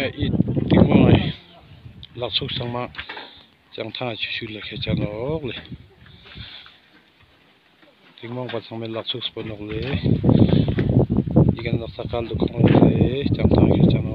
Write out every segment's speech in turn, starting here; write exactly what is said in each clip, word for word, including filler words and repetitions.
ཨི་ཏིང་མོ་ལགས་ཚུགས་ཚང་མ་ཅང་ཐང་ཆུ་ཤུལ་ལ་ཁེ་ཆ་ནོག་ལེ། ཏིང་མོ་པ་ཚང་མའི་ལག་ཚུགས་སྤོ་ནོག་ལེ། ཡི་གེ་ནོག་ས་ཁལ་དུ་ཁོང་ལེ་ཅང་ཐང་ཁེ་ཆ་ནོག།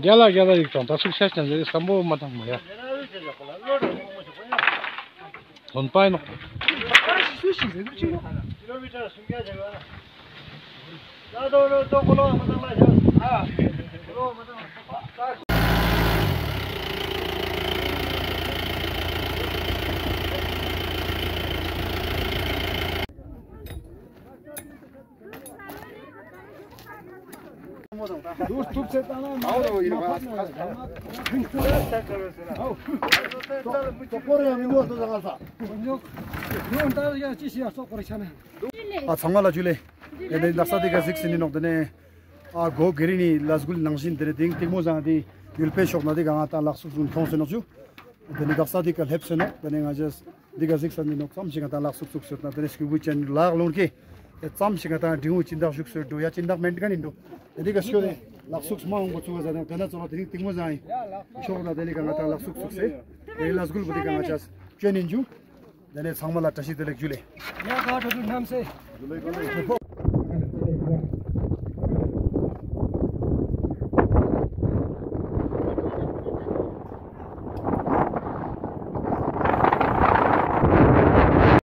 རྒྱ་ལ་རྒྱ་ལ་ཡིག་དང་ད་སུག་ཤ་ཅན་ཟེར་སམ་པོ་མ་ཐང་མ་ཡ། ཐོན་པ་ཡིན་ནོག། ཨ་ཚང་མ་ལ་ཇུ་ལེ། དེ་ནས་དག་ས་དེ་ག་གཟིགས་ཟིན་ནི་ནོག། དེ་ནས་ཨ་གོ་གེ་རི་ནི་ལས་འགུལ་ནང་བཞིན་དེ་ནས་དེང་ཏིང་མོ་ཟང་དེ་ཡུལ་པའི་ཕྱོགས་ན་དེ་ག་ང་ཏང་ལག་ཟུག་ཟུན་ཁྱོང་སེ་ནོག་ཅུ། དེ་ནས་དག་ས་དེ་ག་སླེབས་སེ་ནོག། དེ་ནས་ང་ཅས་འདི་ག་གཟིགས་ས་ནི་ནོག་ཙམ་ཞིག་ང་ཏང་ལག་ཟུག་ཟུག་ཟེར་ན་དེ་ནས་སྐུ་བུ་ཅན་ལག་ལོང་ཁེ་དེ་ཙམ་ཞིག་ང་ཏང་འབྲིང་བོ་སྦྱིན་བདག་བཞུགས་སོ་འགྲོ་ཡ་སྦྱིན་བདག་མེན་ག་ནི་འགྲོ། དེ་འདི་ག་སྐྱོ་དེ་ལག་ཟུག་མ་འོང་གོ་ཚུགས་པ་ཟ་ནོག། དེ་ན་ཚོ་ལ་དེ་རིང་ཏིང་མོ་ཟ་ཡིན་ཤོག་ན་དེ་ནས་ག་ང་ཏང་ལག་ཟུག་ཟུག་སེ་དེ་ལ་སྒུལ་བོ་དེ་ག་ང་ཅས་ཅོ་ནིན་ཇུ། དེ་ནས་ཚང་མ་ལ་བཀྲ་ཤིས་བདེ་ལེགས་ཇུ་ལེ། ཡ་ག་ཁྲ་ཁྲུ་རྣམ་སེ།